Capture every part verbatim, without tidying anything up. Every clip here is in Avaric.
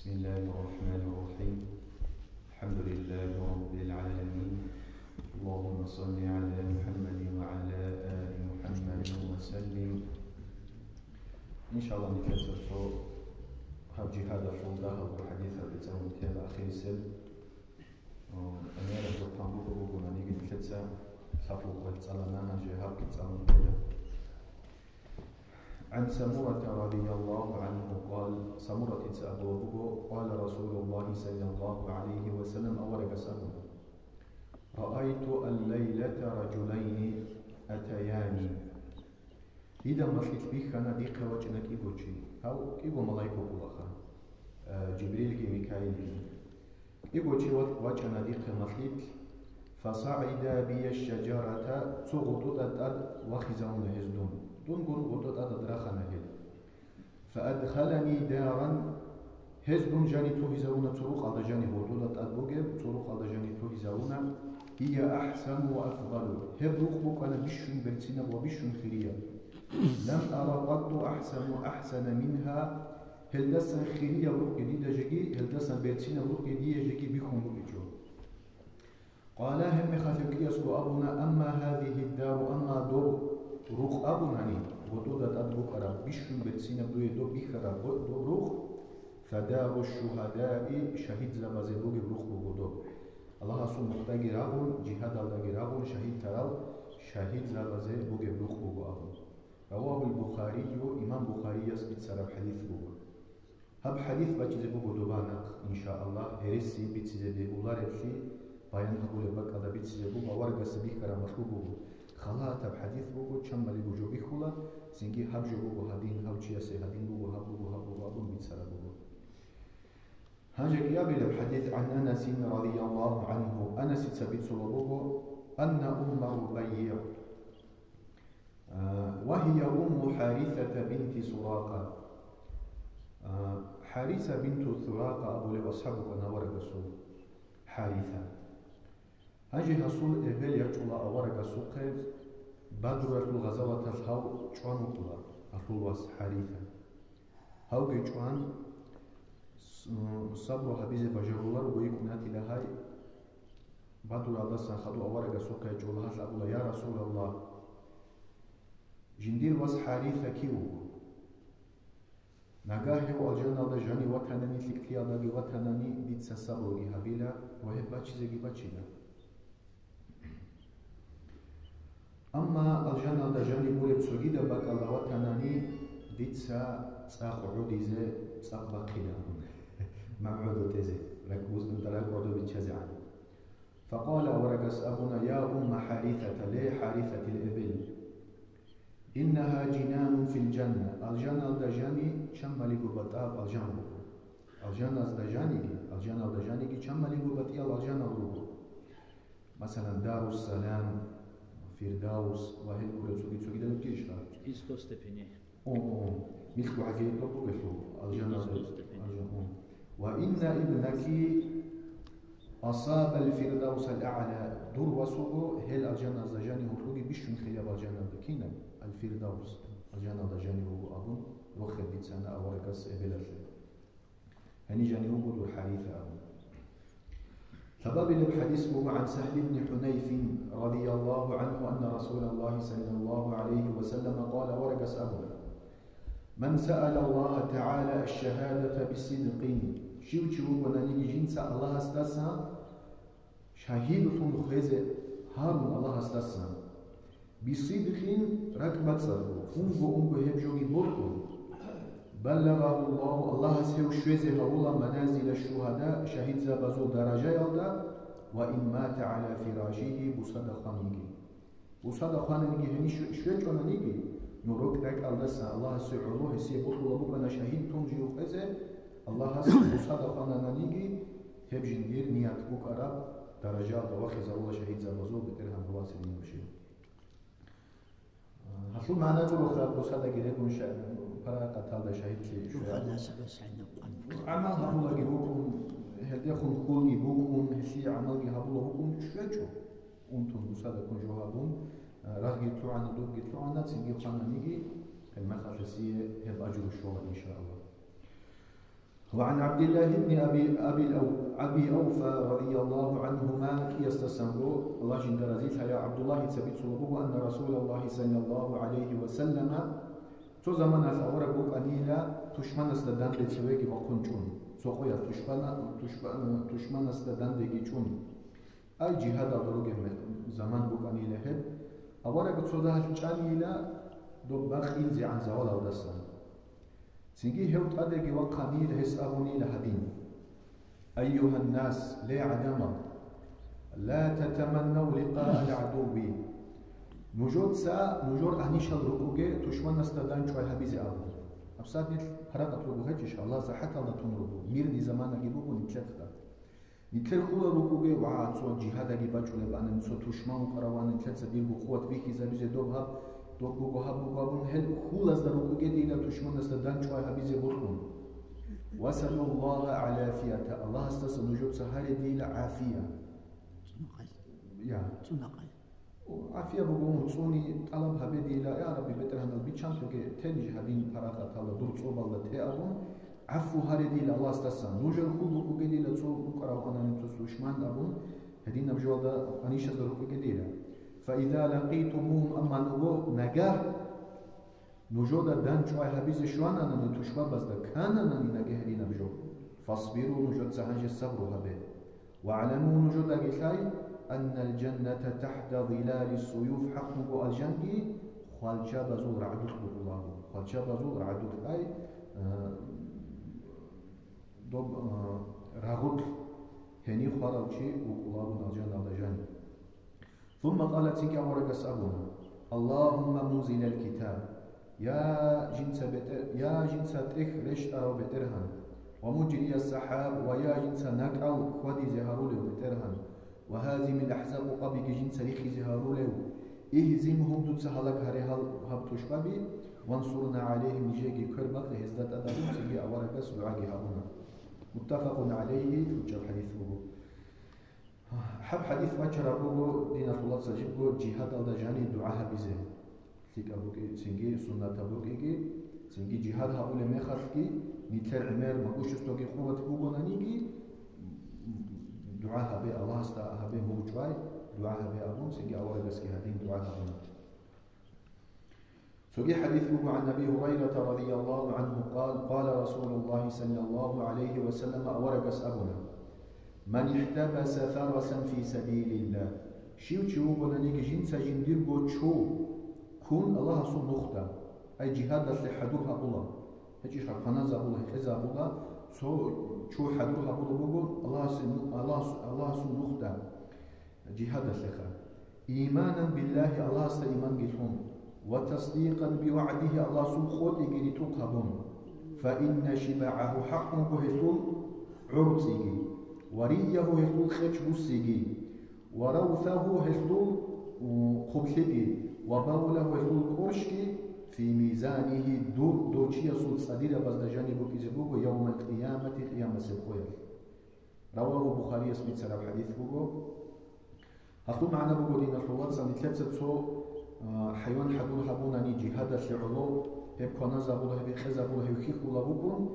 بسم الله الرحمن الرحيم. الحمد لله رب العالمين. اللهم صل على محمد وعلى آل محمد وسلم. Иншаллагь, нилъеца цо гьаб жигьадалъул дагьабго хӀадисаби цӀалун тела ахирисел. О, гӀемераб жо хъван буго, бугонаниги нилъеца лъабго къватӀ цӀалана, гьанже гьабги цӀалун тела. عن سمرة رضي الله عنه قال, Самуратица абулеб буго, قال رسول الله صلى الله عليه وسلم, аварагас абуна: رأيت الليلة رجلين أتياني. Дида малъилъ бихьана дихъе вачӀана кӀиго чи. Гьав кӀиго малаик вукӀулаха, э, Жибрилги Микаилги. КӀиго чи ва-, вачӀана дихъе малъилъ, فصعدا بي الشجرة, цо гъотӀода тӀад вахизавуна гьез дун. Дунгун гъотӀода тӀад рахана гьел. فأدخلني دارا, гьез дун жани тугьизавуна цо рукъалда, жани гъотӀода тӀад бугеб цо рукъалда жани тугьизавуна, هي أحسن وأفضل, гьеб рукъ букӀана бищун берцинаб ва бищун хирияб. لم أر قط أحسن، أحسن منها, гьелдасан хирияб рукъги дида жеги, гьелдасан берцинаб рукъги дие жеги бихьун букӀичӀо. قال, гьебмехалъ гьев кӀиясго абуна: أما هذه الدار, амма доб рукъ абунани, гъотӀода тӀад букӀараб, бищун берцинаб дуе доб бихьараб гъо-, доб рукъ, فدار الشهداء, шагьидзабазе бугеб рукъ буго доб. Аллагьасул нухдаги рагъун, жигьадалдаги рагъун шагьид тарал, шагьидзабазе бугеб рукъ буго абун. رواه البخاري, имам Бухарияс бицараб хӀадис буго. Гьаб хӀадис бачӀизе буго доба нахъ, иншааллагь, гьереси бицизе бегьулареблъи баян гьабулеб бакӀалда бицизе буго, аварагасда бихьараб малъул буго. Халатаб хӀадис буго, чамалиго жо бихьула, цинги гьаб жо буго гьадин, гьав чиясе гьадин буго, гьаб буго, гьаб буго абун бицараб буго. Гьанже кӀиабилеб хӀадис, عن أنس رضي الله عنه, Анасица бицула буго, أن أم الربيع, وهي أم حارثة بنت سراقة. ХӀариса бинту Суракъа абулев асхӀаб вукӀана аварагасул, ХӀариса. Гьанже гьасул эбел ячӀула аварагасухъе, Бадруялъул гъазаваталъ гьав чӀван вукӀула, гьалъул вас ХӀариса. Гьавги чӀван, с-, сабру гьабизе бажаруларого йикӀун ятила гьай, Бадруялдасан хадув аварагасухъе ячӀула, гьалъ абула: «Я Расулаллагь, жиндир вас ХӀариса кив вуго? Нагагь гьев алжаналда жанив ватанани, лъикӀлъиялдаги ватанани, дица сабруги гьабила ва гьеб бачизеги бачила». Амма алжаналда жаниб гуреб цогидаб бакӀалда ватанани, дица цӀакъ гӀодизе цӀакъ бахъилаан, магӀу гӀодотӀезе, ракӀ-, ракӀ гӀодобиччазегӀан. Факъала, аварагас абуна: «Я умма ХӀарисата, ле ХӀарисатил эбел! Иннагьа жинанун фил жанна, алжаналда жани чамалиго батӀияб алжан буго. Алжаналда жаниги, алжаналда жаниги чамалиго батӀиял алжанал руго. Масалан, Дарус-Салам, Фирдаус ва гьел гуреб цоги-цогидал ккижха». Из сто степеней. О, о, о. Милъгу гӀагейи бугелъул, алжаналда, алжан, о. «Ва инна ибнаки асабал фирдаусал а'ла», дур вас вуго, гьел алжаназда жани гьоркьоги бищун хилияб алжаналда. Кинаб? Ал-Фирдаус, алжаналда жани вуго абун, рохел бицана аварагас эбелалъе. Гьанижани вуго дур ХӀариса абун. Лъабабилеб хӀадис буго: عن سهل بن حنيف رضي الله عنه أن رسول الله صلى الله عليه وسلم قال, аварагас абуна: «من سأل الله تعالى الشهادة بصدق», щив чи вугонаниги жинца Аллагьасдасан шагьидлъун хвезе гьарун Аллагьасдасан, «бисидкъин», ракӀбацӀцӀадго, унго-унго гьеб жоги бокьун, «баллагьагьу Аллагьу», Аллагьас гьев щвезе гьавула «маназила шугьада», шагьидзабазул даражаялда, «ва ин мата гӀала фирашигьи», бусада хваниги. Бусада хвананиги гьенив щве-, щвечӀонаниги, ну, рокӀ-ракӀалдаса Аллагьасе гӀоло гьесие бокьула букӀана шагьид тун жив хвезе, Аллагьас бусада хванананиги, гьеб жиндир ният букӀараб даражаялда вахизавула шагьидзабазул БетӀергьан Аллагьасе динаб щив. Гьалъул магӀна гуроха, бусадаги регун ша-, паракъаталда шагьидлъи щвеялъ. ГӀамал гьабулаги букӀун, гьелдехун хьулги букӀун, гьелъие гӀамалги гьабула букӀун щвечӀо. Унтун бусада ккун жо гьабун, рагъги лъугӀана, дурги лъугӀана, цинги хвананиги, гьебмехалъ гьесие гьеб ажру щола, иншааллагь. وعن عبد الله بن أبي، أبي الأو-، أبي أوفى رضي الله عنهما, кӀиясдасанго, Аллагь жинда разилъаяв, ГӀабдуллагьица бицула буго, أن رسول الله صلى الله عليه وسلم, цо заманалъ авараг вукӀанила тушманасда данде цевеги вахъун чӀун, цо къоялъ тушмана-, тушба-, тушманасда дандеги чӀун. Ай, жигьадалда ругеб заман букӀанила гьеб, авараг цо дагьалъ чӀанила доб бакъ инзегӀан завалалдасан. Цинги гьев тӀадеги вахъанила, гьес абунила гьадин: أيها الناس, ле гӀадамал, لا تتمنوا لقاء العدو. Нужеца нужер анищал рукӀуге тушманасда дандчӀвай гьабизе абун. Гьабсагьат нилъ паракъат руго гьечӀищ, Аллагьас рахӀаталда тун руго, мирный заманаги буго нилъехъа. Нилъер хьулал рукӀуге, ва, цо жигьадаги бачӀулеб ана, цо тушман вукӀаравани, нилъеца дирго хъуват бихьизабизе доб гьаб, доб буго, гьаб буго абун, гьел хьулазда рукӀуге дила тушманасда дандчӀвай гьабизе бокьун. واسألوا الله العافية, Аллагьасдаса нужеца гьаре дила гӀафия. ЦӀунахъай. Я. ЦӀунахъай. ГӀафия буго мун цӀуни, тӀалаб гьабе дила, я Рабби, БетӀергьанал, биччан тоге, тениж гьадин паракъаталда дур цӀобалда те абун, гӀафу гьаре дила Аллагьасдасан. Нужер хьул букӀуге дила цо букӀарав анани цо душман абун, гьединаб жоялда анищазда рукӀуге дила. فإذا لقيتموهم, амма нуго нагагь нужеда дандчӀвай гьабизе щвананани тушбабазда, кананани нагагь гьединаб жо, فاصبروا, нужеца гьанже сабру гьабе. واعلموا, нужедаги лъай, أن الجنة تحت ظلال السيوف, хӀакълъунго алжанги хвалчабазул рагӀдулъ букӀулаго. Хвалчабазул рагӀдулъ ай, э, доб, э, рагъулъ гьенив хварав чи вукӀулаго алжаналда жанив. ثم قال, цинги аварагас абуна: اللهم منزل الكتاب, я жинца бетӀер-, я жинца тӀехь рещтӀарав БетӀергьан, ومجري السحاب, ва я жинца накӀкӀал хьвадизе гьарулев БетӀергьан, وهازم الأحزاب, къабиги жинца рихизе гьарулев, اهزمهم, дуца гьалаг гьаре гьал гьаб тушбаби, وانصرنا عليهم, нижееги квер бакье гьезда тӀад абун, цинги аварагас дугӀаги гьабуна. متفق عليه, ручӀаб хӀадис буго. Гьаб хӀадис бачараб буго, диналъул вацал, жибго жигьадалда жаниб дугӀа гьабизе. ЛъикӀаб букӀи-, цинги суннатаб букӀиги, цинги жигьад гьабулеб мехалъги, нилъер гӀемер могуществоги къуват бугонаниги, дугӀа гьабе, Аллагьасда гьабе мугъчӀвай, дугӀа гьабе абун, цинги аварагасги гьадин дугӀа гьабуна. Цоги хӀадис буго, عن أبي هريرة رضي الله عنه قال: قال رسول الله صلى الله عليه وسلم, аварагас абуна: من احتبس فرسا في سبيل الله, щив чи вугонаниги жинца жиндирго чу ккун Аллагьасул нухда, ай жигьадалъе хӀадур гьабула, гьечӀищ кваназабула, гьекъезабула, цо чу хӀадур гьабула буго Аллагьасе-, Аллагьас-, Аллагьасул нухда. Жигьадалъеха. إيمانا بالله, Аллагьасда иманги лъун, وتصديقا بوعده, Аллагьасул къотӀиги ритӀухъ гьабун, فإن شبعه, хӀакълъунго гьелъул гӀорцӀиги, وريه, гьелъул къеч буссиги, وروثه, гьелъул, у, хъублъиги, وبوله, гьелъул кӀорщги, في ميزانه, дур дов чиясул цӀадирабазда жаниб букӀизе буго يوم القيامة, къиямасеб къоялъ. رواه, Бухарияс бицараб хӀадис буго. Гьалъул магӀна буго, диналъул вацал, нилъеца цо, а, хӀайван хӀадур гьабунани жигьадалъе гӀоло, гьеб кваназабула, гьеб гьекъезабула, гьев хьихьула букӀун,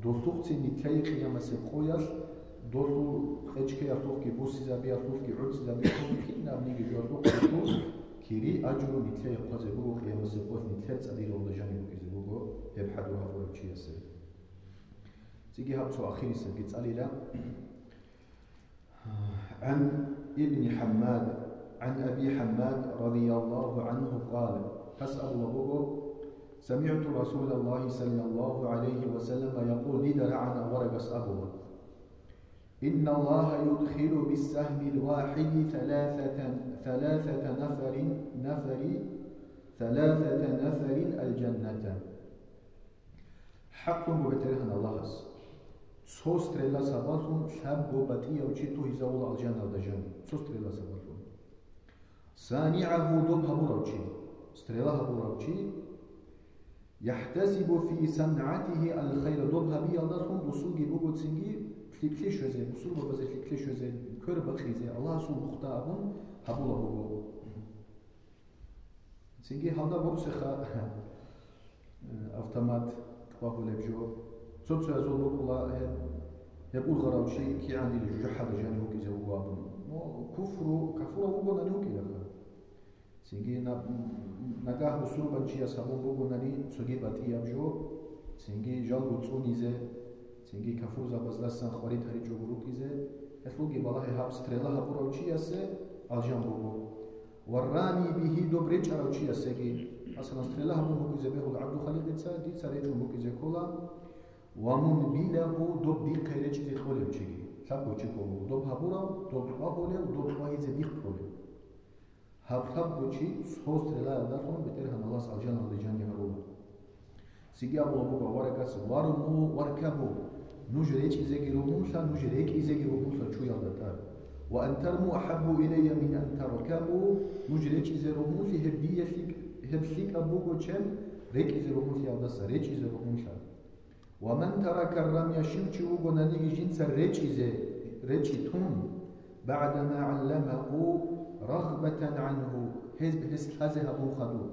долъухъцин нилъее къиямасеб къоялъ, долъул къечкеялъухъги, буссизабиялъухъги, гӀорцӀизабиялъухъги, кинабниги жоялъухъ долъул кири, ажру нилъее хъвазе буго къиямасеб къоялъ, нилъер цӀадиралда жаниб букӀизе буго гьеб хӀадур гьабурав чиясе. Цинги гьаб цо ахирисебги цӀалила. عن ابن حماد، عن أبي حماد رضي الله عنه قال, гьас абула буго: سمعت رسول الله صلى الله عليه وسلم يقول, дида рагӀана аварагас абула: إن الله يدخل بالسهم الواحد ثلاثة، ثلاثة نفر، نفر، ثلاثة نفر الجنة. ХӀакълъун буго БетӀергьан Аллагьас, цо стрела сабаблъун лъабго батӀияв чи тугьизавула алжаналда жанив, цо стрела сабаблъун. صانعه, доб гьабурав чи, стрела гьабурав чи, يحتسب في صنعته الخير, доб гьабиялдалъун бусурги буго цинги лъикӀлъи щвезе, бусурбабазе лъикӀлъи щвезе, квер бакъизе, Аллагьасул нухда абун гьабула буго. Цинги гьалда борцеха, э, автомат тӀубагьулеб жо, Цо-цоязул букӀула гьеб, гьеб ургъарав чи кигӀан дила жужахӀалда жанив вукӀизе вуго абун. Ну, куфру, кафурав вугонани вукӀилаха. Цинги на-, нагагь бусурбанчияс гьабун бугонани цоги батӀияб жо, цинги жалго цӀунизе, цинги кафурзабаздасан хъварид гьаричӀого рукӀизе, гьелъулги балагье гьаб стрела гьабурав чиясе алжан буго. Ва рами бигьи, доб речӀарав чиясеги, масалан, стрела гьабун букӀизе бегьула ГӀабдулхаликъица, дица речӀун букӀизе ккола. Ва мун билагьу, доб дихъе речӀизе кьолев чиги, лъабго чи ккола, доб гьабурав, доб къвагьулев, доб къвагьизе дихъ кколев. Гьаб лъабго чи цо стрелаялдалъун БетӀергьан Аллагьас алжаналде жанив гьарула. Цинги абула буго аварагас: «Варму варкабу», нуж речӀизеги ругьунлъа, нуж рекӀизеги ругьунлъа чуялда тӀад. «Ва ан тарму ахӀаббу илайя мин ан таркабу», нуж речӀизе ругьунлъи гьеб дие лъикӀ-, гьеб лъикӀаб буго чем рекӀизе ругьунлъиялдаса, речӀизе ругьунлъа. «Ва ман тарака рамя», щив чи вугонаниги жинца речӀизе, речӀи тун, «багӀдама гӀалламагьу рагъбатан гӀангьу», гьез, гьес лъазе гьабун хадур.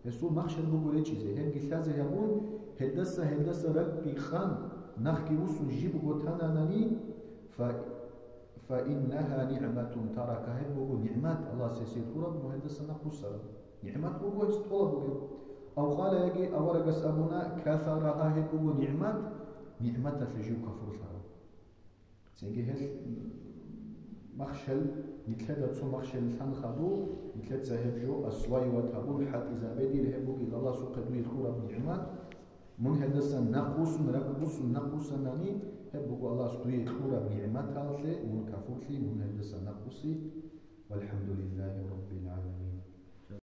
Гьесул махщел буго речӀизе, гьебги лъазе гьабун, гьелдаса, гьелдаса ракӀги къан, нахги вуссун жибго тананани, фа-, «фаиннагьа нигӀматун тарака», гьеб буго нигӀмат Аллагьас гьесие кьураб, ну гьелдаса нахъвуссараб. НигӀмат буго гьес тӀолаб бугеб. Ав къала, яги аварагас абуна: «Кафарагьа», гьеб буго нигӀмат, нигӀматалъе жив кафурлъарав. Цинги гьелъ махщел, нилъеда цо махщел лъан хадув, нилъеца гьеб жо асвайват гьабун хӀатӀизабе дир, гьеб бугел Аллагьасухъе дуе кьураб нигӀмат. Мун гьелдасан нахъвуссун, ракӀбуссун нахъвуссанани, гьеб буго Аллагьас дуе кьураб нигӀматалъе мун кафурлъи, мун гьелдасан нахъвусси. Валхамдулиллагьи раббил гӀаламин.